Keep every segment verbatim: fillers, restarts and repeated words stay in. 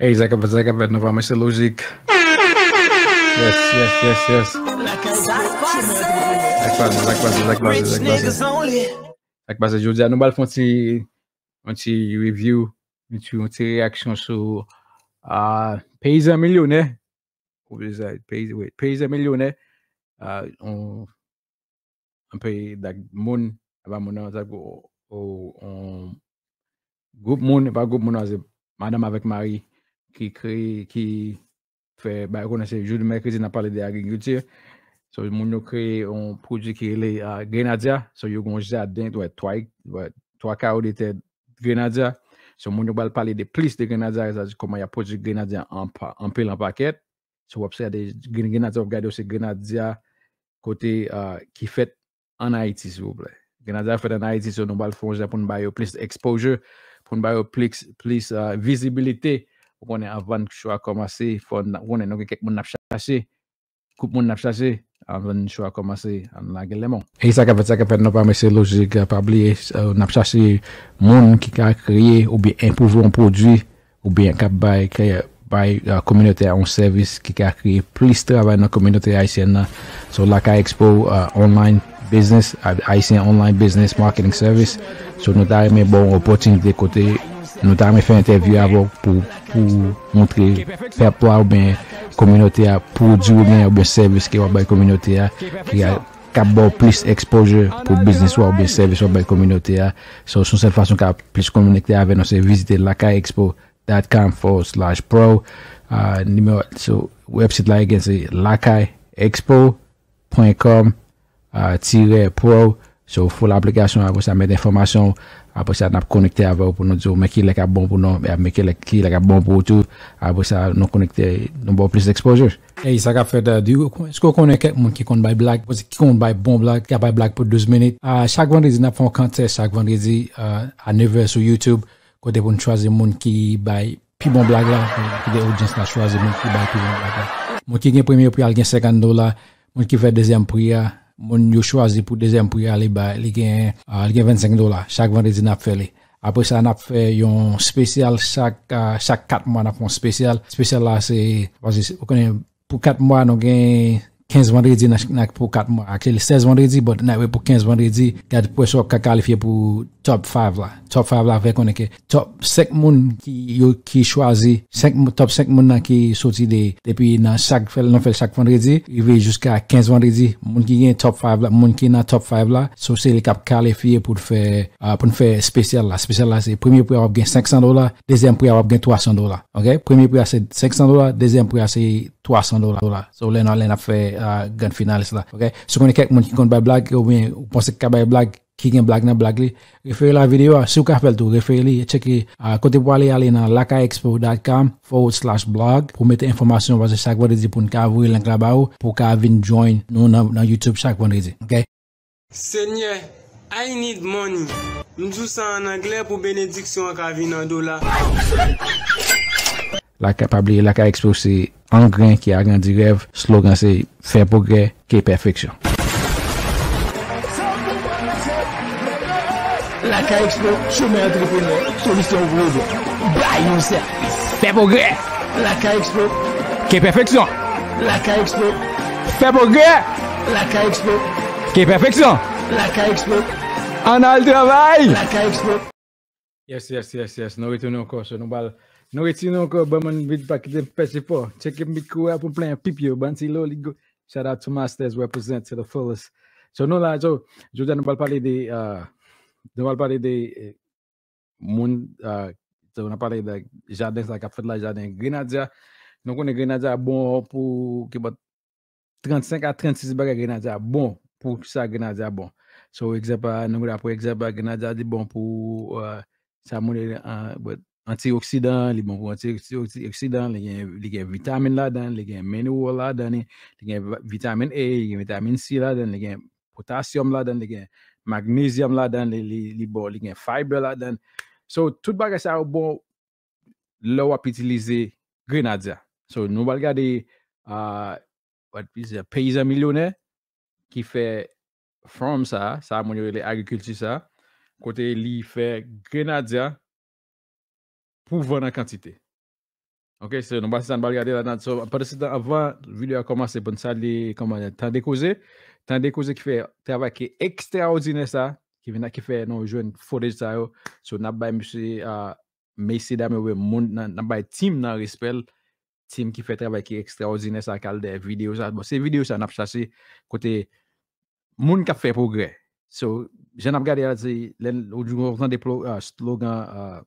Hey, sa k ap fèt, sa k ap fèt, nou pa mwen, se Lojik. Yes, yes, yes, yes. Sa k pase, sa k pase, sa k pase, sa k pase? Sa k pase, jodi a, nou pral fè yon ti, yon ti review, yon ti, yon ti reyaksyon sou, ah, Peyizan Milyonè. Ou vle sa, Peyiz-, wi, Peyizan Milyonè, ah, on, on peyi dak moun, e pa moun nan, sa, o, o, on gwoup moun, e pa gwoup moun nan, se madanm avèk mari ki kreye, ki fè, bay konnen se jou de mèkredi, n ap pale de agrikilti. So, moun yo kreye yon pwodui ki rele, ah, Grenadia. So, yo gen yon jaden, wè, twa, wè, twa kawo de tè Grenadia. So, moun yo pral pale de plis de Grenadia, sa di kòman y ap pwodui Grenadia an pa, anpil an pakèt. So, w ap gade Gre-, Grenadia, w ap gade yo se Grenadia kote, ah, ki fèt an Ayiti, silvouplè. Grenadia fèt an Ayiti, so nou pral fè yon jan pou n ba yo plis exposure, pou n ba yo plis, plis, ah, vizibilite. Ou konnen anvan show a kòmanse, fò n, ou konnen nou gen kèk moun n ap chache, gwoup moun n ap chache, anvan show a kòmanse, ann lage lemon. E sa k ap fèt, sa k ap fèt, nou pa mèsi Lojik, pa bliye, eh, n ap chache moun ki ka kreye oubyen enpwouve yon pwodui, oubyen k ap bay, k ap bay, eh, kominote a yon sèvis ki ka kreye plis travay nan kominote ayisyèn nan. So, Lakay Expo, eh, online business, eh, Haitian Online Business Marketing Service. So, nou ta renmen ba w yon opòtinite kote nou ta renmen fè entèvyou avè w pou, pou montre pèp la oubyen kominote a pwodui w genyen oubyen sèvis ke w ap bay kominote a, ki a, k ap ba w plis exposure pou biznis ou a oubyen sèvis w ap bay kominote a. So, se yon sèl fason w ka plis konekte avè nou, se vizite lakay expo dot com forward slash pro. Ah, nimewo, so, website la, again, se lakay expo pwen kòm, ah, tirè pro. So, full application, apre sa, met enfòmasyon w. Apre sa, n ap konekte avè w pou nou di w, men ki lè k ap bon pou nou, men ki lè, ki lè k ap bon pou ou tou. Apre sa, nou konekte, nou ba w plis exposure. Hey, sa k ap fèt, ah, di, èske w konnen kèk moun ki konn bay blag, ki konn bay bon blag, ki ap bay blag pou douz minit? Ah, chak vandredi, n ap fè yon contest chak vandredi, ah, a nevè sou YouTube, kote pou n chwazi moun ki bay pi bon blag la, ki de odyans la chwazi moun ki bay pi bon blag la. Moun ki gen premye pri a, l gen senkant dola, moun ki fè dezyèm pri a, moun yo chwazi pou dezyèm pri a, li bay, li gen, ah, li gen vennsenk dola. Chak vandredi, n ap fè li. Apre sa, n ap fè yon espesyal chak, ah, chak kat mwa, n ap fè yon espesyal. Espesyal la, se, paske, ou konnen, pou kat mwa, nou gen kenz vandredi nan, nan, pou kat mwa. Actually, sèz vandredi, but n ap wè pou kenz vandredi. Gad pou wè si w ap ka kalifye pou top five la. Top five la fè konnen ke top senk moun ki, yo, ki chwazi, senk mou-, top senk moun nan ki soti de, depi nan chak, fè l, nou fè l chak vandredi, rive jiska kenz vandredi. Moun ki gen top five la, moun ki nan top five la, so se li k ap kalifye pou l fè, ah, pou n fè espesyal la. Espesyal la, se premye pri a w ap gen senk san dola, dezyèm pri a w ap gen twa san dola. Ok? Premye pri a se senk san dola, dezyèm pri a se twa san dola. So, lè n, lè n ap fè, ah, grand finalist la. Ok? Si w konnen kèk moun ki konn bay blag, oubyen ou panse ki ka bay blag, ki gen blag nan blag li, refere la videyo a. Si w ka fè l tou, refere li, tcheke, ah, kote pou ale, ale nan lakay expo dot com forward slash blog pou mete enfòmasyon, paske chak vandredi pou n ka voye link la ba ou, pou w ka vin join nou nan, nan YouTube chak vandredi. Ok? Senyè, I need money. M di w sa an anglè pou benediksyon an ka vin an dola. Lakay, pa bliye, Lakay Expo se angren ki agrandi rèv. Slogan se fè pwogrè ke pèfeksyon. Lakay Expo, chemen antreprenè, solisyon pou pwoblèm. Bay yon sèvis. Fè pwogrè. Lakay Expo. Ke pèfeksyon. Lakay Expo. Fè pwogrè. Lakay Expo. Ke pèfeksyon. Lakay Expo. Ann al travay. Lakay Expo. Yes, yes, yes, yes. Nou retounen ankò. So, nou pral, nou retounen ankò. Ban mwen vin pa kite m pèse fò. Tcheke m vit kouri a pou m plenyen pip yo. Ban ti lo, li go. Shout out to Masters, represent to the fullest. So, nou la, so, jodi a nou pral pale de, uh, nou pral pale de, eh, moun, uh, so, nou pale de jaden sa k ap fèt la, jaden Grenadia. Nou konnen Grenadia bon pou, ki bò trannsenk a trannsis bagay Grenadia bon. Pou sa Grenadia bon? So, egzanp, ah, nou la pou egzanp, ah, Grenadia li bon pou, ah, sa moun rele, ah, but, antioksidan, li bon pou anti-, antioksidan, li gen, li gen vitamin ladan, li gen mineral ladan, li, li gen va-, vitamin A, li gen vitamin C ladan, li gen potasyòm ladan, li gen magnezyòm ladan, li, li, li bon, li gen fiber ladan. So, tout bagay sa yo bon lè w ap itilize Grenadia. So, nou pral gade, ah, what is it, Peyizan Milyonè ki fè farm sa, sa moun yo rele agrikilti sa, kote li fè Grenadia pou vann an kantite. Ok, so nou pase sa n pral gade ladan. So, pandan se tan, anvan videyo a kòmanse, pou n salye kòman Tande Koze. Tande Koze ki fè travay ki ekstraòdinè sa, ki vin la, ki fè nou jwenn footage sa yo. So, n ap bay mesye, ah, mesye dam yo, moun nan, n ap bay team nan respè l. Team ki fè travay ki ekstraòdinè sa, k al dèyè videyo sa. Bon, se videyo sa n ap chache kote moun k ap fè pwogrè. So, jan n ap gade a, se lè n, ou, ou tande plo-, ah, slogan, ah,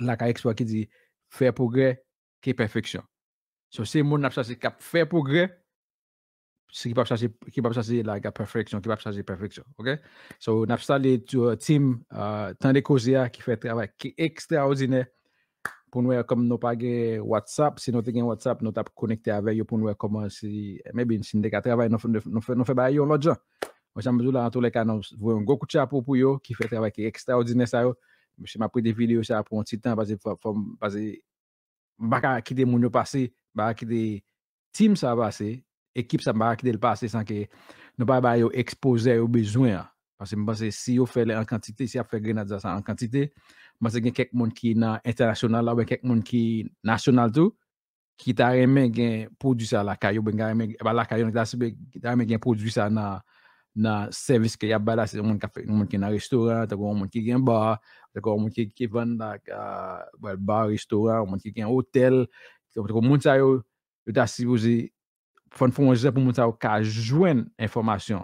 Lakay Expo a ki di, fè pwogrè ke pèfeksyon. So, se moun n ap chache k ap fè pwogrè, se ki p ap chache, ki p ap chache la, k ap pèfeksyon, ki p ap chache pèfeksyon, ok? So, n ap salye tou, uh, team, uh, Tande Koze a ki fè travay ki ekstraòdinè pou n wè kòm nou pa gen WhatsApp. Si nou te gen WhatsApp, nou t ap konekte avè yo pou n wè kòman si, maybe, si n te ka travay, nou, fè- nou, fè- nou fè bagay yo yon lòt jan. Mwen, sa m di w la, antoulèka, nou voye yon gwo kout chapo pou yo ki fè travay ki ekstraòdinè sa yo. Mesye, m ap prete videyo sa pou yon ti tan, paske fò, fò m, paske m pa ka kite moun yo pase, m pa ka kite team sa pase, ekip sa, m pa ka kite l pase san ke nou pa ba yo ekspoze yo bezwen an. Paske m panse si yo fè l an kantite, si y ap fè grenadya sa an kantite, m panse gen kèk moun ki nan entènasyonal la, oubyen kèk moun ki nasyonal tou, ki ta renmen gen pwodui sa lakay yo, oubyen ki ta renmen, e pa lakay yo, ki ta sipe, ki ta renmen gen pwodui sa nan, nan sèvis ke y ap bay la, se yon moun k ap fè, yon moun ki nan restoran, tankou yon moun ki gen bar, tankou yon moun ki, ki vann la, ah, bwè, bar, restoran, yon moun ki gen otèl, tankou moun sa yo, yo ta sipoze, fò n fè yon jan pou moun sa yo ka jwenn enfòmasyon,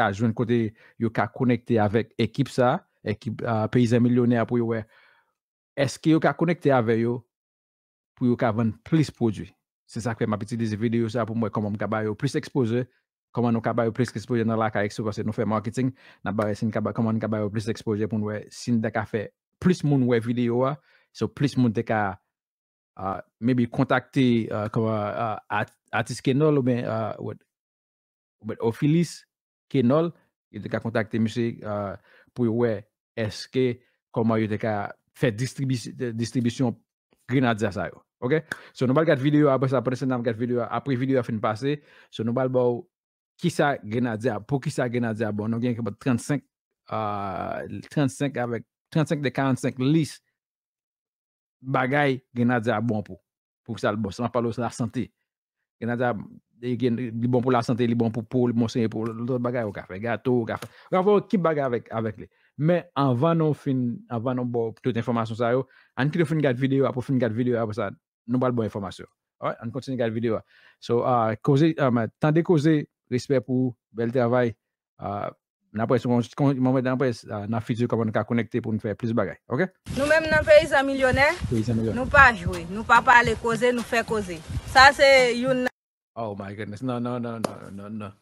ka jwenn kote yo ka konekte avèk ekip sa, ekip, ah, Peyizan Milyonè a, pou yo wè èske yo ka konekte avè yo pou yo ka vann plis pwodui. Se sa k fè m ap itilize videyo sa pou m wè kòman m ka ba yo plis ekspoze, kòman nou ka ba yo plis ekspoze nan Lakay Expo, paske nou fè marketing, n ap ba yo si n ka ba, kòman n ka ba yo plis ekspoze pou n wè si n ta ka fè plis moun wè videyo a, so plis moun te ka, ah, maybe kontakte, ah, kòman, ah, at- atis Kenol oubyen, ah, what, oubyen Ophilis Kenol, yo te ka kontakte misye, ah, pou yo wè èske kòman yo te ka fè distribi- distribisyon grenadya sa yo. Ok? So, nou pral gad videyo a, apre sa, pandan se tan n ap gad videyo a, apre videyo a fin pase, so, nou pral ba w kisa grenadya, pou kisa grenadya bon. Nou gen about trannsenk, ah, trannsenk avèk, trannsenk de karannsenk lis bagay grenadya bon pou. Pou sa l bon, sa m ap pale w se lasante. Grenadya, li gen, li bon pou lasante, li bon pou po, li bon se pou lòt bagay, ou ka fè gato, ou ka fè, ou ka fè yon ekip bagay avèk, avèk li. Men anvan nou fin, anvan nou ba w tout enfòmasyon sa yo, ann kite w fin gad videyo a, apre w fin gad videyo a, apre sa, nou pral ba w enfòmasyon. Alright, ann kontinye gad videyo a. So, ah, koze, ah, men, Tande Koze, respè pou ou, bèl travay. Ah, n ap wè si kon- kon- mwen mwen n ap wè, ah, nan fiti kòman nou ka konekte pou n fè plis bagay, ok? Nou menm nan Peyizan Milyonè, Peyizan Milyonè. Nou pa jwe, nou pa pale koze, nou fè koze. Sa se youn nan Oh my goodness. Non, non, non, non, non, non.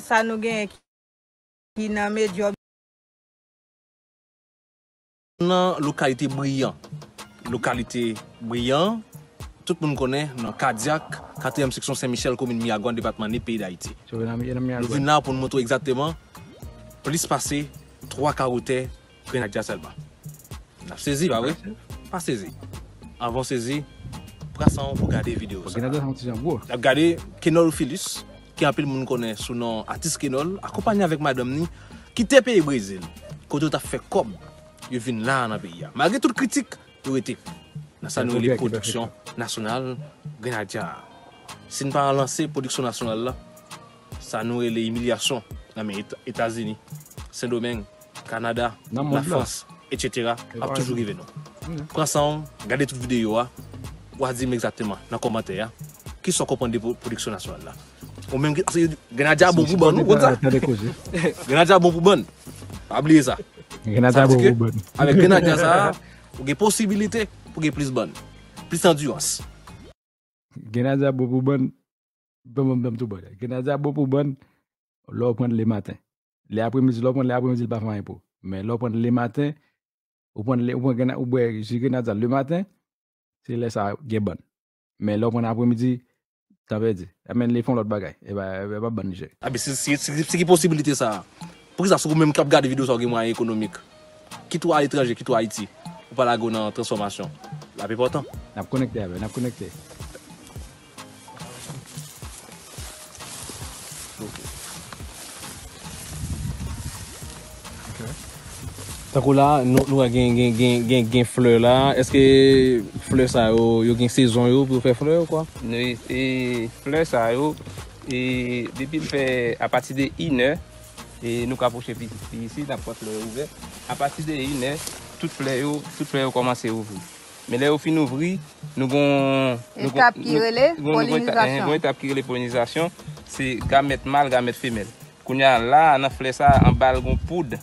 Sa nou genyen ki nan medyòm. Nan lokalite Briyan. Lokalite Briyan, tout moun konnen nan Kadyak, katriyèm seksyon Sen Michèl, komin Miragwàn, depatman Nip, peyi Dayiti. So, nan, nan Nou Miragwàn. Vin la pou n montre w egzakteman plis pase twa ka wotè grenadya sèlman. N ap sezi, pa vre? Pa sezi. Anvan w sezi, pran san w pou gade videyo sa. Grenadya sa yon ti jan gwo. N ap gade Kenol Philus, ke anpil moun konnen sou non atis Kenol, akonpanye avèk madanm ni, kite peyi Brezil, kote yo t ap fè kòb, yo vin la nan peyi a. Malgre tout kritik, yo rete nan sa nou rele pwodiksyon nasyonal grenadya a. Si n pa lanse pwodiksyon nasyonal la, sa nou rele imilyasyon nan men Eta- Etazini, Sendomeng, Kanada, Lafrans, etsetera, ap toujou rive nou. Pran san w, gade tout videyo a, W a di m egzakteman nan kòmantè a, kisa w konprann de pwo-, pwodiksyon nasyonal la? Ou menm ki, paske grenadya bon pou bann, ou konn sa? Grenadya bon pou bann. Pa bliye sa. Grenadya bon pou bann. Avèk grenadya sa, ou gen posibilite pou gen plis bann, plis andirans. Grenadya bon pou bann, ban m, ban m tou bann. Grenadya bon pou bann, lè w pran l lematen. Lè apremidi, lè w pran l lè apremidi, li pa fè anyen pou ou. Men lè w pran l lematen, ou pran, ou pran grenadya, ou bwè ji grenadya lematen, se lè sa gen bann. Men lè w pran apremidi, tan pèdi. Amèn, li fè yon lòt bagay. E pa, e pa bann li chè. Abi, si, si, si, si ki posibilite sa a, poukisa si ou menm k ap gade videyo sa a, ou gen mwayen ekonomik, kit ou aletranje, kit ou Ayiti, ou pa lage w nan transfòmasyon, l ap enpòtan. N ap konekte avè, n ap konekte. Tankou la, nou, nou wè gen, gen, gen, gen, gen flè la. Èske flè sa yo, yo gen sezon yo pou yo fè flè yo, kwa? Nou, e, flè sa yo, e, depi l fè apati de inè, e, nou ka pwoche pi, pi isit, n ap wè flè yo ouvè. Apati de inè, tout flè yo, tout flè yo kòmanse ouvri. Men lè yo fin ouvri, nou gon, nou gon, etap ki rele polinizasyon. Gon etap ki rele polinizasyon, se gamèt mal, gamèt femèl. Kounye a la, nan flè sa, anba l gon poud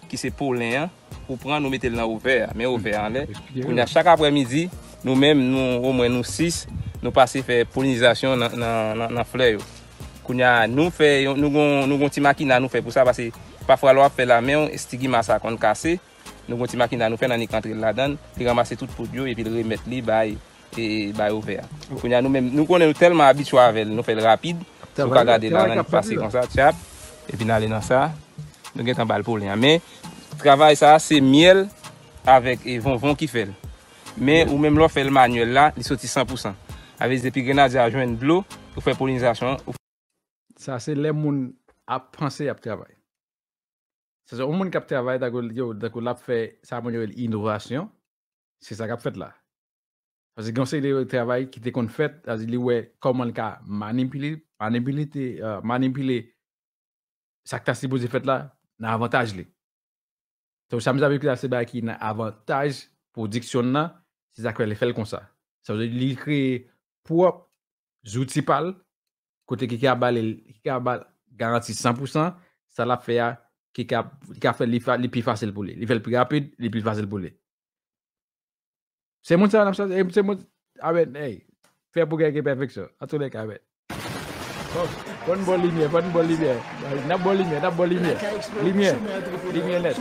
ki se polen an, ou pran, nou mete l nan ovè a, men ovè a anlè. Kounye a, chak aprèmidi, nou menm, nou, omwen nou sis, nou pase fè polinizasyon nan, nan, nan, nan flè yo. Kounye a, nou fè, nou gon, nou gon ti makina nou fè pou sa, paske pafwa lè w ap fè lamen w, estigima sa konn kase. Nou gon ti makina nou fè n annik antre l ladan l, li ranmase tout poud yo epi l remèt li bay, e, bay ovè a. Kounye a nou menm, nou konnen nou tèlman abitye avè l, nou fè l rapid, nou ka gade la, n pase konsa, tchap, epi n ale nan sa, nou gentan ba l polen an. Men, travay sa a, se myèl avèk, e, vonvon ki fè l. Men, ou menm lè w fè l manyèl la, li soti san pou san. Sa vle di, depi grenadya a jwenn dlo, ou fè polinizasyon an, ou Sa se lè moun ap panse y ap travay. Sa se yon moun k ap travay, tankou, yo, tankou l ap fè sa moun yo rele inovasyon, se sa k ap fèt la. Paske gen yon seri de travay ki te konn fèt, sa vle di li wè kòman l ka manipile, manipile, euh, manipile sa k ta sipoze fèt la nan avantaj li. Donk, sa m sa vle di la, se bagay ki nan avantaj pwodiksyon nan, se sa k fè li fè l konsa. Sa vle di li kreye pwòp zouti pa l, kote ki ka ba li, ki ka ba l garanti san pou san, sa l ap fè a, ki ka, ki ka fè li fa-, li pi fasil pou li. Li fè l pi rapid, li pi fasil pou li. Se moun sa yo n ap chache, e se moun, amèn, hey, fè pwogrè gen pèfeksyon. Antoulèka, amèn. Bon, fò n ba w limyè, fò n ba w limyè. N ap ba w limyè, n ap ba w limyè. Limyè, limyè nèt.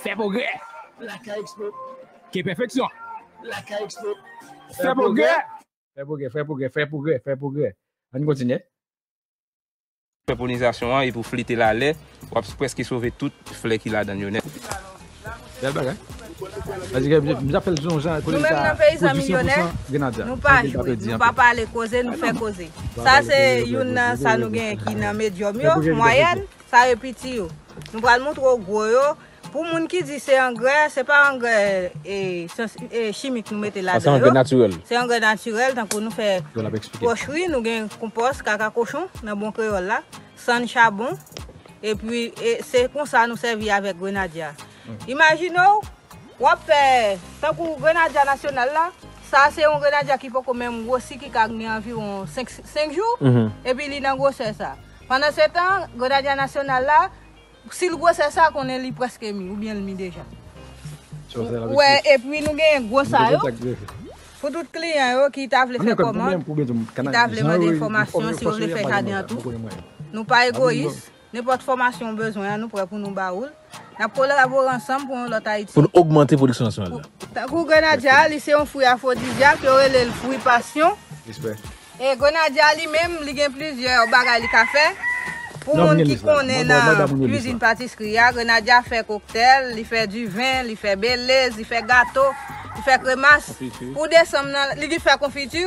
Fè pwogrè. Gen pèfeksyon. Fè pwogrè. Fè pwogrè, fè pwogrè, fè pwogrè, fè pwogrè. Ann kontinye. Fè polinizasyon an epi w flite l alè, w ap prèske sove tout flè ki ladan l yo nèt. Bèl bagay. Sa vle di ke m ap fè l yon jan kote l ka pwodui san pou san grenadya. Nou pa jwe, nou pa pale koze, nou fè koze. Sa se youn nan sa nou genyen ki nan medyòm yo, mwayèn, sa yo piti yo. Nou pral montre w gwo yo. Pou moun ki di se angrè, se pa angrè, e, sans-, e, chimik nou mete ladan yo. Se angrè natirèl. Se angrè natirèl, tankou nou fè pòchri, nou gen konpòs, kaka kochon, nan bon kreyòl la, sann chabon, epi, e, se konsa nou sèvi avèk grenadya. Imajine w, w ap fè, tankou grenadya nasyonal la, sa se yon grenadya ki poko menm gwosi, ki ka gen anviwon senk, senk jou, epi li nan gwosè sa. Pandan se tan, grenadya nasyonal la, si l gwosè sa, konnen li prèske mi, oubyen l mi deja. Ou wè, epi nou genyen gwo sa yo. Pou tout kliyan yo ki ta vle fè kòmand, ki ta vle mande enfòmasyon, si yo vle fè jaden an tou. Nou pa egoyis. Nenpòt fòmasyon w bezwen an, nou prè pou nou ba ou l. N ap kolabore ansanm pou yon lòt Ayiti. Pou n ogmante pwodiksyon nasyonal la. Tankou grenadya a, li se yon fwi afwodizyak, yo rele l fwi pasyon. Respè. E grenadya li menm, li gen plizyè bagay li ka fè. Pou moun ki konnen nan kwizin patisri a, grenadya fè koktèl, li fè diven, li fè belez, li fè gato, li fè kremas. Pou desanm nan, li fè konfiti.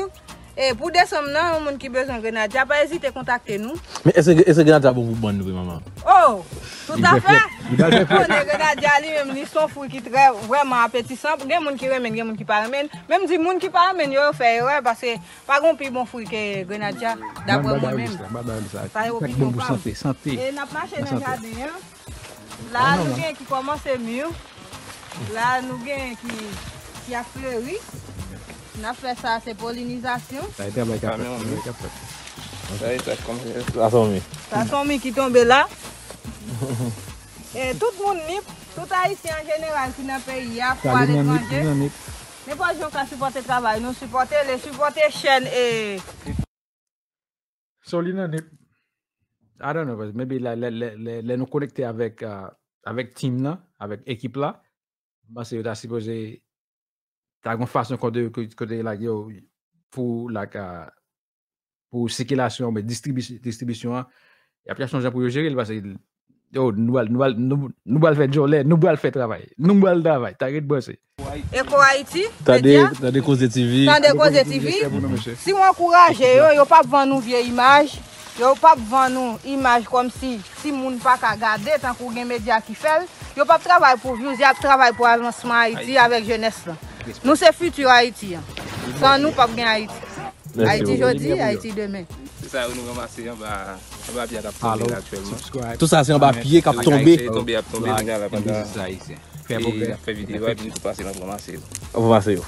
E pou desanm nan, yon moun ki bezwen grenadya, pa ezite kontakte nou. Men èske, èske grenadya bon pou bann nou, manman? Oh, toutafè. Konnen grenadya li menm, li se yon fwi ki trè, vrèman apetisan. Gen moun ki renmen l, gen moun ki pa renmen l. Men m di moun ki pa renmen l yo, yo fè erè, paske pa gen pi bon fwi ke grenadya, daprè mwen menm. Sa yo opinyon pa m. E n ap mache nan jaden an. La, nou gen ki kòmanse mi. La, nou gen ki Y ap fleri. N ap fè sa, se polinizasyon. Sa e travay k ap fèt. Travay k ap fèt. Sa e sa k kòmanse. Sa se yon mi. Sa se yon mi ki tonbe la. E tout moun nip, tout Ayisyen an jeneral ki nan peyi a, kou aletranje. Nenpòt jan w ka sipòte travay nou, sipòte le, sipòte chèn e. So li nan nip. I don't know, maybe lè nou konekte avèk, avèk team nan, avèk ekip la, m panse yo ta sipoze ta gon fason kote kote like yo pou like pou sikilasyon oubyen distribisyon an y ap chache yon jan pou yo jere l paske yo nou pral nou pral nou pral fè djòlè nou pral fè travay nou pral travay ta ret branche. Eko Ayiti, tande tande koze TV. Tande koze TV. Si w ankouraje yo, yo p ap vann ou vye imaj, yo p ap vann ou imaj kòmsi timoun pa ka gade tankou gen medya ki fè l. Yo p ap travay pou views, y ap travay pou avansman Ayiti avèk jenès lan. Nou se fiti Ayiti an. San nou p ap gen Ayiti. Ayiti jodi, Ayiti demen. Se sa yo nou ranmase anba anba pye a k ap tonbe la aktyèlman. Tout sa se anba pye k ap tonbe. Tonbe ap tonbe kounye a la pandan. Fè videyo epi nou tou pase nan ranmase yo. Ranmase yo.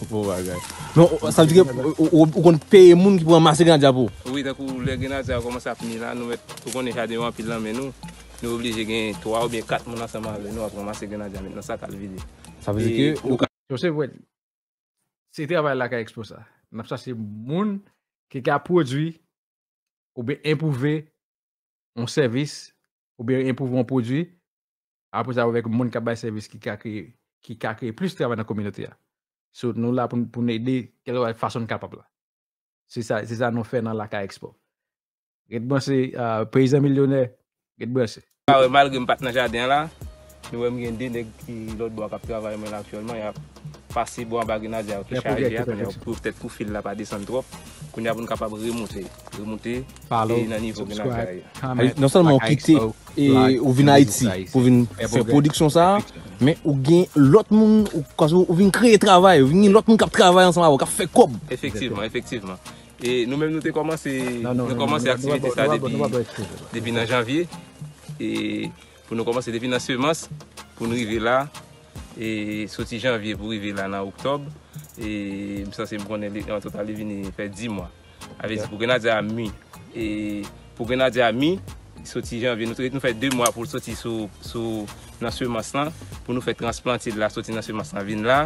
Bon bagay. Non, sa vle di ke ou konn peye moun ki pou ranmase grenadya pou ou. Wi, tankou lè grenadya yo kòmanse ap mi la, nou mèt ou konnen jaden yo anpil nan men nou. Nou oblije gen twa oubyen kat moun ansanm avè nou ap ranmase grenadya met nan sak al vide. Sa vle di ke ou ka. Yo se vre. Se travay Lakay Expo sa. N ap chache moun ki ka pwodui oubyen enpwouve yon sèvis oubyen enpwouve yon pwodui. Apre sa avèk moun k ap bay sèvis ki ka kreye ki ka kreye plis travay nan kominote a. So nou la pou n ede kèlkeswa fason n kapab la. Se sa se sa nou fè nan Lakay Expo. Ret branche, peyizan milyonè, ret branche. Malgre m pa t nan jaden an la, nou wè m gen de nèg ki lòt bò a k ap travay mwen la aktyèlman, y ap pase bò anba grenadya yo ki chaje a, kounye a pou petèt pou fil la pa desann twòp, kounye a pou n kapab remoute, remoute e nan nivo grenadya yo. Non sèlman ou kite e ou vin Ayiti pou vin fè pwodiksyon sa a, men ou gen lòt moun, ou vin kreye travay, ou vin gen lòt moun k ap travay ansanm avè w, k ap fè kòb. Efektivman, efektivman. E nou menm nou te kòmanse nou kòmanse aktivite sa depi depi nan janvye. E pou nou kòmanse depi nan semans pou nou rive la. E soti janvye pou rive la nan oktòb. E m sanse m konnen an total li vini fè dis mwa. Avè di pou grenadya a mi. E pou grenadya a mi soti janvye nou nou fè de mwa pou l soti sou sou nan semans lan pou nou fè transplante l la soti nan semans lan vin la.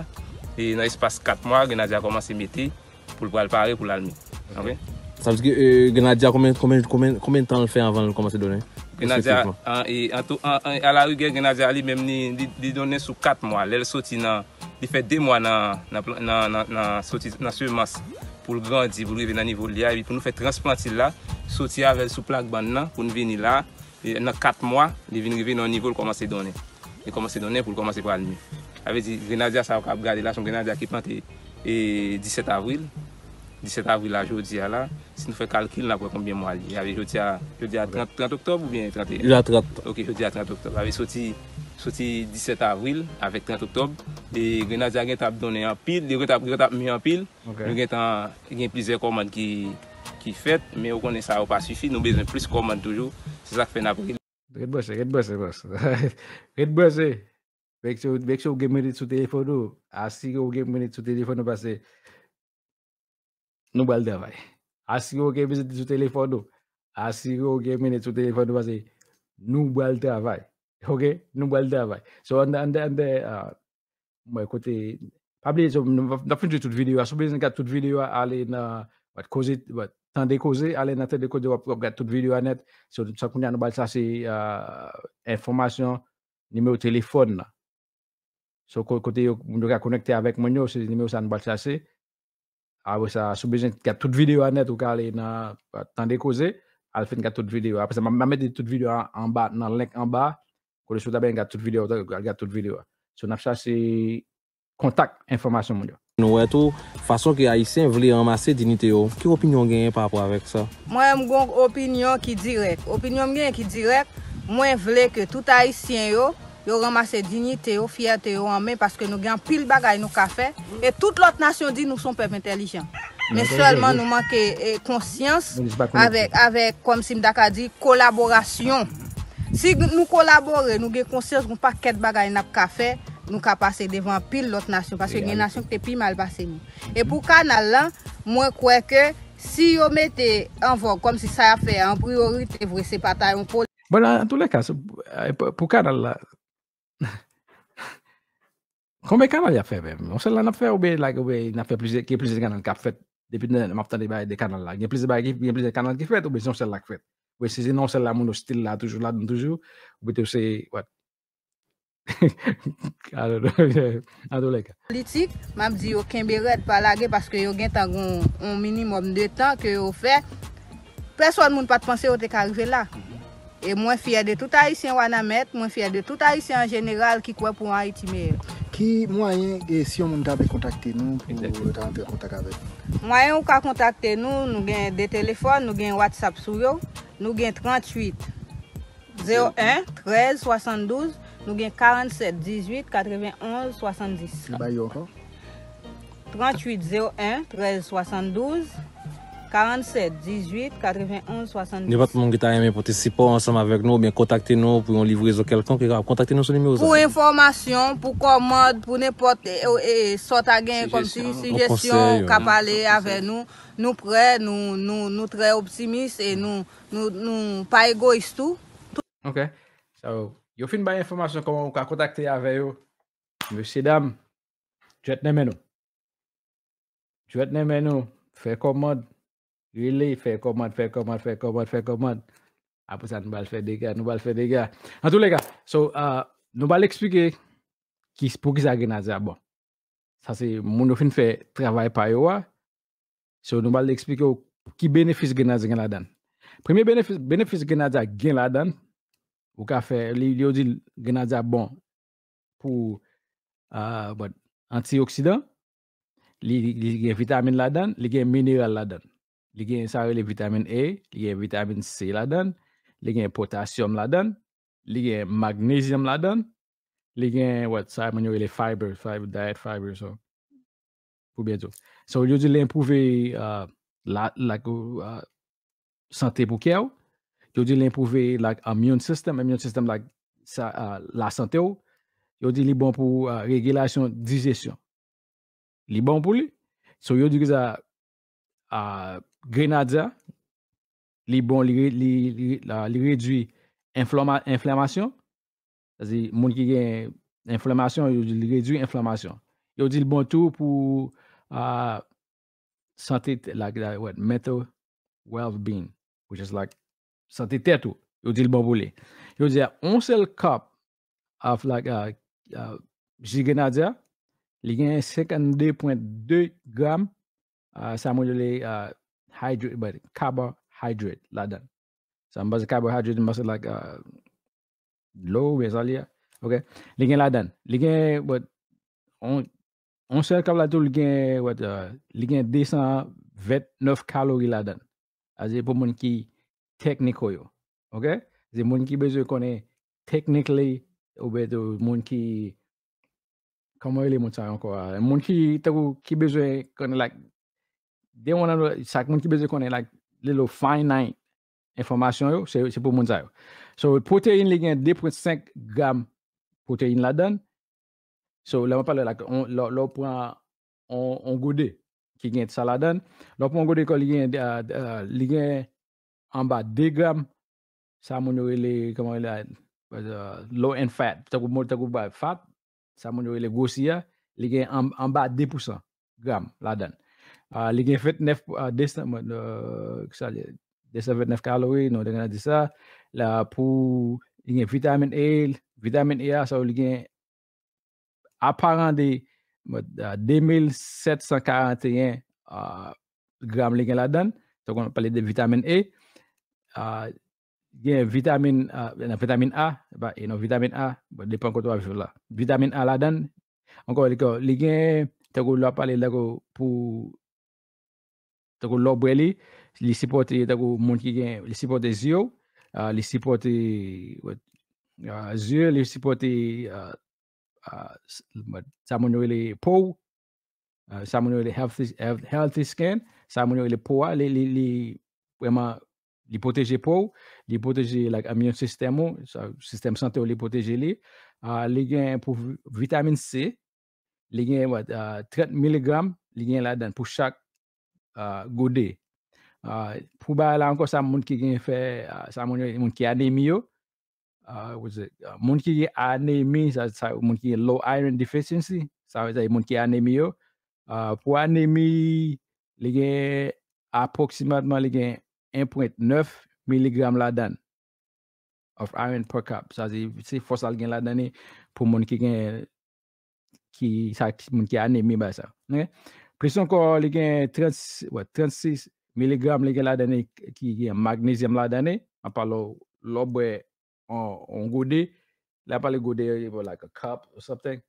E nan espas kat mwa grenadya a kòmanse mete. Pou l pral pare pou l al mi. Ok. Sa vle di ke grenadya konbyen konbyen konbyen konbyen tan l fè anvan l kòmanse donnen? Grenadya an e an tou an an a la rigè grenadya li menm li li li donnen sou kat mwa lè l soti nan li fè de mwa nan nan plan- nan nan nan soti nan semans pou l grandi pou l rive nan nivo l ye a epi pou nou fè transplantil la soti avè l sou plak bann nan pou n vini la. Nan kat mwa li vin rive nan yon nivo l kòmanse donnen. Li kòmanse donnen pou l kòmanse pral mi. Sa vle di grenadya sa ou ka ap gade la se yon grenadya ki plante e disèt avril. Disèt avril la jodi a la si nou fè kalkil n ap wè konbyen mwa li ye. Sa vle di jodi a jodi a trant trant oktòb oubyen tranteyen? Jodi a trant. Ok jodi a trant oktòb. Sa vle soti soti disèt avril avèk trant oktòb e grenadya gentan ap donnen anpil li gentan ap gentan ap mi anpil. Nou gentan gen plizyè kòmand ki ki fèt men ou konnen sa yo pa sifi nou bezwen plis kòmand toujou. Se sa k fè n ap rele. Ret branche, ret branche bòs. Ret branche. Make sure make sure w gen minit sou telefòn ou. Asire w gen minit sou telefòn ou paske nou pral travay. Asire w gen minit sou telefòn ou. Asire w gen minit sou telefòn ou paske nou pral travay. Ok? Nou pral travay. So anndan anndan anndan Mwen kote pa bliye n ap fin jwe tout videyo a si w bezwen gad tout videyo a ale nan koze tande koze ale nan tande koze w ap gad tout videyo a nèt. So sa kounye a nou pral chache enfòmasyon nimewo telefòn nan. So kote yo moun yo ka konekte avèk mwen yo se nimewo sa nou pral chache. Apre sa si w bezwen gad tout videyo a nèt ou ka ale nan tande koze al fin gad tout videyo a. Apre sa m ap mete tout videyo a anba nan link anba. Kote si w ta bezwen gad tout videyo a ou ta al gad tout videyo a. So n ap chache kontak enfòmasyon moun yo. Nou wè tou fason ke Ayisyen vle ranmase diyite yo. Ki opinyon w genyen pa rapò avèk sa? Mwen m gon opinyon ki dirèk. Opinyon m genyen ki dirèk, mwen vle ke tout Ayisyen yo, yo ranmase diyite yo, fyète yo an men paske nou gen anpil bagay nou ka fè. E tout lòt nasyon di nou se yon pèp entèlijan. Men sèlman nou manke konsyans avèk avèk kòmsi m ta ka di kolaborasyon. Si nou kolabore, nou gen konsyans, gon pakèt bagay n ap ka fè. nou ka pase devan anpil lòt nasyon, paske gen nasyon ki te pi mal pase nou. E pou kanal lan, mwen kwè ke si yo mete an vòg kòmsi sa y ap fè a an priyorite vre, se pa ta yon poli. Bon, an tou lè ka, pou kanal la, konbyen kanal y ap fè menm? Yon sèl la n ap fè oubyen like, oubyen n ap fè plizyè, gen plizyè kanal k ap fèt? Depi m ap tande bagay de kanal la, gen plizyè bagay, gen plizyè kanal ki fèt oubyen se yon sèl la k fèt? Oubyen si se nan yon sèl la moun ostil la toujou ladan toujou, oubyen se what? Antoulèka. Politik, m ap di yo kenbe rèd, pa lage, paske yo gentan gen yon minimòm de tan ke yo fè. Pèsòn moun pa t panse yo te ka rive la. E mwen fyè de tout Ayisyen Wanament, mwen fyè de tout Ayisyen an jeneral ki kwè pou yon Ayiti meyè. Ki mwayen, e si yon moun ta vle kontakte nou pou yo ta rantre an kontak avèk nou? Mwayen ou ka kontakte nou, nou gen de telefòn, nou gen WhatsApp sou yo, nou gen tranntuit zewo en trèz swasanndouz, nou gen karannsèt dizuit katrevenonz swasanndis. Bay yo ankò. Tranntuit zewo en trèz swasanndouz, karannsèt dizuit katrevenonz swasanndiz. Nenpòt moun ki ta renmen pote sipò ansanm avèk nou oubyen kontakte nou pou yon livrezon kèlkonk, yo kapab kontakte nou sou nimewo sa. Pou enfòmasyon, pou kòmand, pou nenpòt e, e, e, sa w ta gen kòmsi sijesyon, ka pale avè nou. Nou prè, nou, nou, nou trè optimis e nou, nou, nou pa egoyis tou. Ok. So, yo fin bay enfòmasyon kòman ou ka kontakte avè yo. Mesye dam, jwèt nan men nou. Jwèt nan men nou. Fè kòmand. Rele, fè kòmand, fè kòmand, fè kòmand, fè kòmand. Apre sa, nou pral fè dega, nou pral fè dega. Antoulèka, so, uh, nou pral eksplike ki, poukisa Grenadya bon. Sa se moun yo fin fè travay pa yo a. So, nou pral eksplike w ki benefis Grenadya gen ladan. Premye benefis, benefis Grenadya gen ladan, ou ka fè, li, yo di Grenadya bon pou uh, but, antioksidan, li, li gen vitamin ladan, li gen mineral ladan. Li gen sa rele vitamin A, li gen vitamin C ladan, li gen potasyòm ladan, li gen magnezyòm ladan, li gen, what, sa moun yo rele fiber, fiber, diet fiber, so. Pou byen di w. So, yo di li enpwouve uh, la, like, uh, sante pou kè w. Yo di li enpwouve like immune system, immune system like sa, uh, lasante w. Yo di li bon pou uh, regilasyon dijesyon. Li bon pou li. So, yo di ki sa uh, Grenadya, li bon, li, li, li, li redwi enflamasyon. Sa di moun ki gen enflamasyon, yo di li redwi enflamasyon. Yo di l bon tou pou uh, sante, like, like what, mental well-being, which is like sante tèt ou. Yo di l bon pou li. Yo di a yon sèl cup of like uh, uh, ji Grenadya, li gen senkannde pwen de gram uh, sa moun yo le uh, hydrate, but carbohydrate ladan. Sa m panse carbohydrate, m panse like uh, dlo oubyen sa li a. Ok. Li gen ladan. Li gen, but, on, on sèl kab la tou, li gen, what, uh, li gen desan vennèf kalori ladan. Sa se pou moun ki technical yo. Ok? Se moun ki bezwen konnen technically, oubyen tou moun ki, kòman yo rele moun sa yo ankò a? Moun ki, tankou, ki bezwen konnen, like, they wanna know, sa moun ki bezwen konnen, like, little finite enfòmasyon yo, se, se pou moun sa yo. So, pwoteyin li gen de pwen senk gram pwoteyin ladan. So, lè mwen pale la, lè w pran on, on gode ki gen sa ladan, lè w pran on gode kò li gen, uh, uh, li gen anba de gram, sa moun yo rele, kòman rele, uh, low in fat, tankou, tankou ba fat, sa moun yo rele gwosi a, li gen an, anba de pousan gram ladan. Uh, li gen vennèf, uh, desan, uh, kisa li, desan vennèf kalori, nou te gentan di sa. La pou, li gen vitamin A, vitamin A a, sa li gen aparan de, uh, de mil sèt san karanteyen, uh, gram li gen ladan. Donk, nou pale de vitamin A. Uh, gen vitamin, uh, nan vitamin A, e pa, e non, vitamin A, bon, depan kote w ap jwenn la. Vitamin A ladan, ankò, li, li gen, tankou lè w ap pale, tankou pou, tankou lè w bwè li, li sipòte, tankou moun ki gen, li sipòte zye w, uh, li sipòte, uh, zye, li sipòte, uh, uh, sa moun yo rele po w, uh, sa moun yo rele healthy, healthy skin, sa moun yo rele po a, li, li, li vrèman, li pwoteje po w, li pwoteje, like, immune system ou, sistèm sante w, li pwoteje li. Ah, li gen pou vi- vitamin C, li gen, what, ah, trant miligram, li gen ladan pou chak, ah, gode. Ah, pou bagay la ankò, sa moun ki gen fè, ah, sa moun, moun ki anemi yo, ah, what is it? Ah, moun ki gen anemi, sa, sa, moun ki gen low iron deficiency, sa vle di moun ki anemi yo. Ah, pou anemi, li gen apwoksimatman, li gen en pwen nèf miligram ladan of iron per cup. Sa se, se fòs al gen ladan li pou moun ki gen, ki, sa, ki, moun ki anemi ba sa. Ok? Plis ankò, li gen trant, what, trannsis miligram li gen ladan li ki gen magnezyòm ladan li. An pale lè w bwè on, on gode, la pale gode, like a cup or something.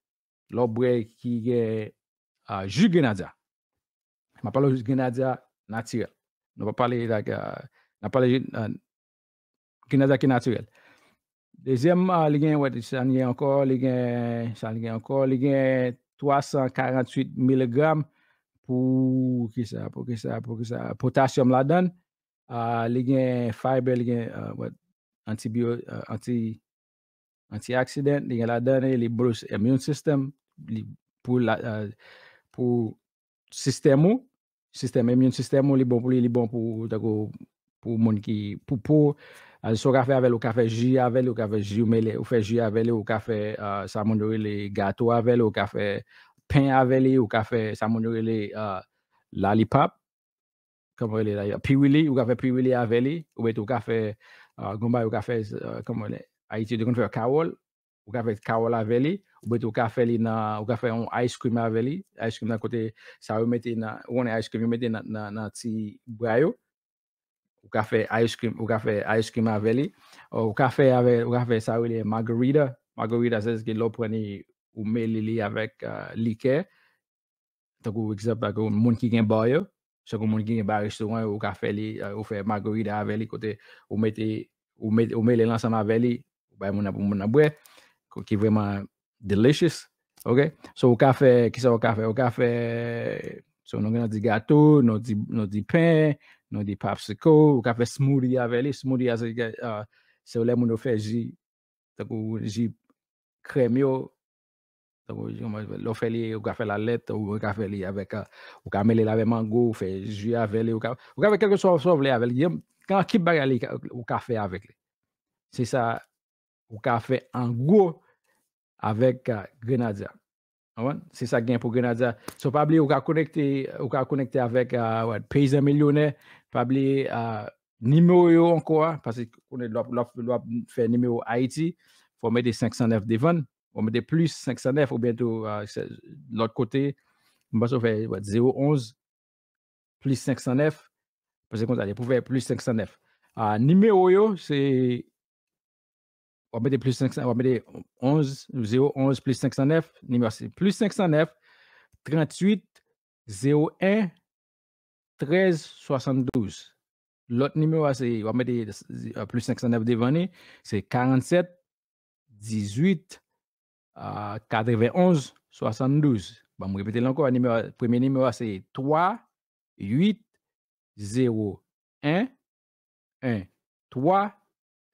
Lè w bwè ki gen, ah, ji grenadya. M ap pale jis grenadya natirèl. Nou pa pale, like, ah, n ap pale, ah, grenadya ki natirèl. Dezyèm, ah, li gen, wè, sa li gen ankò, li gen, sa li gen ankò, li gen twa san karanntuit miligram pou, kisa, pou kisa, pou kisa, potasyòm ladan. Ah, li gen fiber, li gen, ah, wè, antibiyo-, ah, anti, antioksidan, li gen ladan li, li boost immune system, li pou la, ah, pou sistèm ou, sistèm immune system ou, li bon pou li, li bon pou, tankou, pou moun ki, pou po. Ah, sa w ka fè avè l, ou ka fè ji avè li, ou ka fè ji ou mele, ou fè ji avè li, ou ka fè, ah, sa moun yo rele gato avè li, ou ka fè pen avè li, ou ka fè sa moun yo rele, ah, lollipop, kòman rele la, piwili, ou ka fè piwili avè li, ou mete, ou ka fè, ah, gon bagay, ou ka fè, ah, kòman rele, Ayiti, yo te konn fè kawòl, ou ka fè kawòl avè li, ou mete, ou ka fè li nan, ou ka fè yon ice cream avè li, ice cream nan kote, sa yo mete nan, ou konnen ice cream, yo mete nan, nan, nan ti bwa yo, ou ka fè ice cream, ou ka fè ice cream avè li, ou ka fè avè, ou ka fè sa yo rele margarita, margarita, se ke lè w pran li, ou mele li avèk, ah, likè, tankou egzanp, tankou moun ki gen ba yo, tankou moun ki gen ba restoran yo, ou ka fè li, eh, ou fè margarita avè li, kote ou mete, ou mete, ou mele l ansanm avè li, ou bay moun nan pou moun nan bwè, ko- ki vrèman delicious. Ok? So, ou ka fè, kisa ou ka fè? Ou ka fè, so, nou gen, nou di gato, nou di, nou di pen, nou di popsicle, ou ka fè smoothie avè li. Smoothie a, se, ah, se lè moun yo fè ji, tankou ji krèm yo, tankou, kòman, lè w fè li, ou ka fè l a lèt, ou ka fè li avèk, ah, ou ka mele l avè mango, ou fè ji avè li, ou ka, ou ka fè kèlkeswa sa w vle avè li. Gen, gen ki bagay li ka- ou ka fè avèk li. Se sa ou ka fè an gwo avèk, ah, grenadya. Konprann? Se sa gen pou grenadya. So, pa bliye, ou ka konekte, ou ka konekte avèk, ah, what, Peyizan Milyonè. Pa bliye, ah, nimewo yo ankò a, paske konnen lè w ap, lè w ap, lè w ap fè nimewo Ayiti, fò w mete senk san nèf devan l, ou mete plis senk san nèf, oubyen tou, ah, se, lòt kote, m panse w fè, what, zewo onz plis senk san nèf, paske konsa, li pou fè plis senk san nèf. Ah, nimewo yo, se, w ap mete plis senk san, w ap mete onz, zewo onz plis senk san nèf, nimewo a se plis senk san nèf, tranntuit, zewo en, trèz, swasanndouz. Lòt nimewo a se, w ap mete, eh, plis senk san nèf devan li, se karannsèt, dizuit, ah, katrevenonz, swasanndouz. Ban m repete l ankò, nimewo, premye nimewo a se twa uit zewo en en twa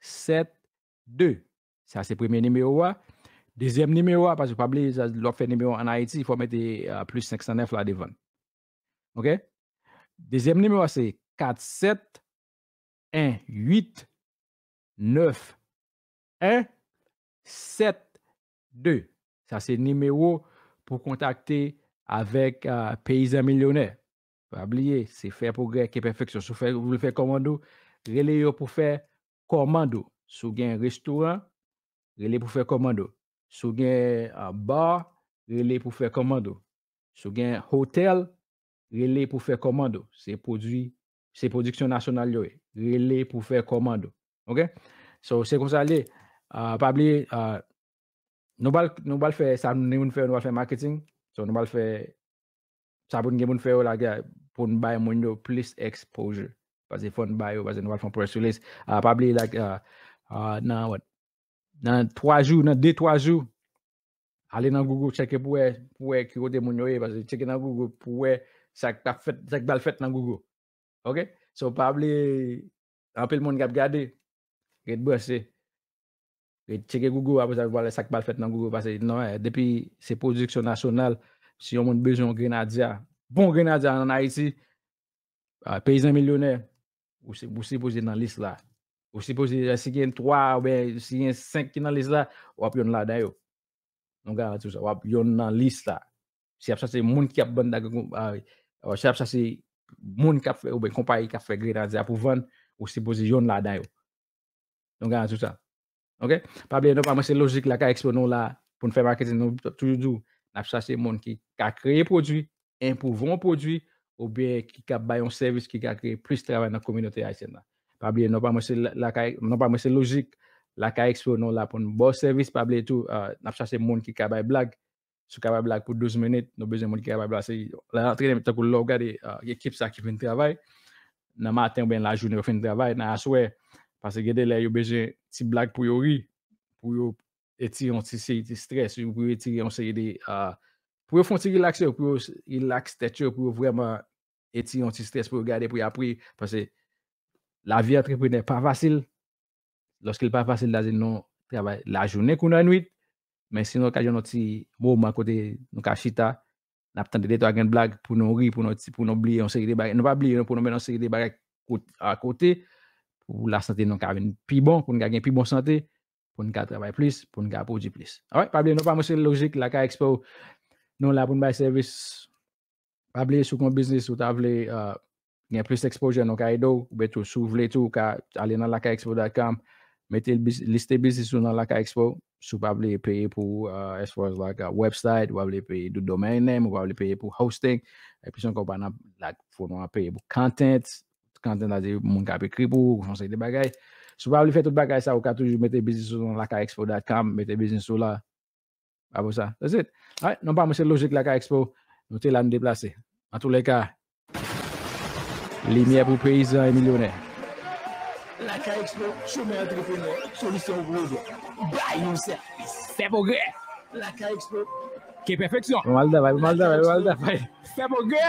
sèt de. Sa se premye nimewo a. Dezyèm nimewo a, paske pa bliye, sa, lè w ap fè nimewo ann Ayiti, fò w mete, ah, plis senk san nèf la devan l. Ok? Dezyèm nimewo a se kat sèt en uit nèf en sèt de. Sa se nimewo pou kontakte avèk, ah, Peyizan Milyonè. Pa bliye, se fè pwogrè ke pèfeksyon. Si w fè, ou vle fè kòmand ou, rele yo pou fè kòmand ou. Si w gen restoran, rele pou fè kòmand ou. Si w gen, ah, bar, rele pou fè kòmand ou. Si w gen hotèl, rele pou fè kòmand ou. Se pwodui, se pwodiksyon nasyonal yo ye. Rele pou fè kòmand ou. Ok? So, se konsa l ye. Ah, pa bliye, ah, nou pral, nou pral fè sa, nou, nou fè, nou pral fè marketing. So, nou pral fè sa pou n gen pou n fè yo la, pou n bay moun yo plis exposure. Paske fò n bay yo, paske nou pral fè yon press release. Ah, pa bliye, like, ah, ah, nan, what? Nan twa jou, nan de, twa jou, ale nan Google, tcheke pou wè, pou wè ki kote moun yo ye, paske tcheke nan Google pou wè sa k ap fèt, sa k pral fèt nan Google. Ok? So, pa bliye, anpil moun k ap gade, ret branche. Tcheke Google, apre sa, w pral wè sa k pral fèt nan Google, paske non, eh, depi se pwodiksyon nasyonal, si yon moun bezwen yon grenadya, bon grenadya ann Ayiti, ah, peyizan milyonè, ou se, ou sipoze nan lis la. Ou sipoze, eh, si gen twa oubyen si gen senk ki nan lis la, w ap yonn ladan yo. Nou garanti w sa, w ap yonn nan lis la. Si y ap chache moun ki ap vann, ah, si y ap chache moun k ap fè, oubyen konpayi k ap fè grenadya pou vann, ou sipoze yonn ladan yo. Nou garanti w sa. Ok? Pa bliye non pa mwen, se Lojik Lakay Expo nou la pou n fè maketing. Nou toujou di w, n ap chache moun ki ka kreye pwodui, enpwouve yon pwodui, oubyen ki ka bay yon sèvis ki ka kreye plis travay nan kominote ayisyèn nan. Pa bliye non pa mwen, se la- lakay, non pa mwen, se Lojik Lakay Expo nou la pou n ba w sèvis. Pa bliye tou, ah, n ap chache moun ki ka bay blag. Si w ka bay blag pou douz minit, nou bezwen moun ki ka bay blag. Se lè antrene tankou lè w gade, ah, ekip sa ki vin travay nan maten oubyen lajounen, yo fin travay nan aswè, paske gen de lè yo bezwen ti blag pou yo ri, pou yo etire yon ti seri ti strès, pou yo etire yon seri de, ah, pou yo fè yon ti rilakse yo, pou yo rilaks tèt yo, pou yo vrèman etire yon ti strès, pou yo gade, pou yo ap ri, paske lavi antreprenè pa fasil. Lòske l pa fasil, sa di nou travay lajounen kou lannwit, men si nou ka jwenn yon ti moman kote nou ka chita, n ap tande de twa grenn blag pou nou ri, pou nou ti, pou nou bliye yon seri de bagay. Nou pa bliye non pou nou mennen yon seri de bagay kot- akote, pou lasante nou ka vin pi bon, pou nou ka gen pi bon sante, pou nou ka travay plis, pou nou ka pwodui plis. Alright, pa bliye non pa mwen, se Lojik Lakay Expo. Nou la pou n bay sèvis. Pa bliye, si w gen yon biznis ou ta vle, ah, gen plis exposure, nou ka ede w, oubyen tou, si w vle tou, ou ka ale nan lakay expo dot com, mete biz- liste biznis ou nan Lakay Expo. Si w pa vle peye pou, ah, as far as like, ah, website, ou pa vle peye pou domain name, ou pa vle peye pou hosting, epi se ankò pa nan, like, fò nou peye pou content, content la di moun k ap ekri pou ou, yon seri de bagay. Si w pa vle fè tout bagay sa, ou ka toujou mete biznis ou nan lakay expo dot com, mete biznis ou la. Apre sa, that's it. Alright, non pa mwen, se Lojik Lakay Expo. Nou te la, nou deplase. Antouleka, limyè pou peyizan e milyonè. Lakay Expo, chemen antreprenè, solisyon pou pwodui. Bay yon sèvis. Fè pwogrè. Lakay Expo. Ke pèfeksyon. Pou mal travay, pou mal travay, pou mal travay. Fè pwogrè.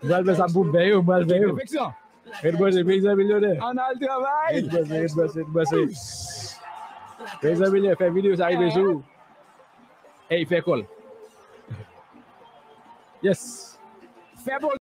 Pou mal fè sa pou bè yo, pou mal fè yo. Ke pèfeksyon. Ret branche, peyizan milyonè. Ann al travay. Ret branche, ret branche, ret branche. Peyizan milyonè, fè videyo sa rive sou ou. Ey, fè kòl. Yes. Fè bon.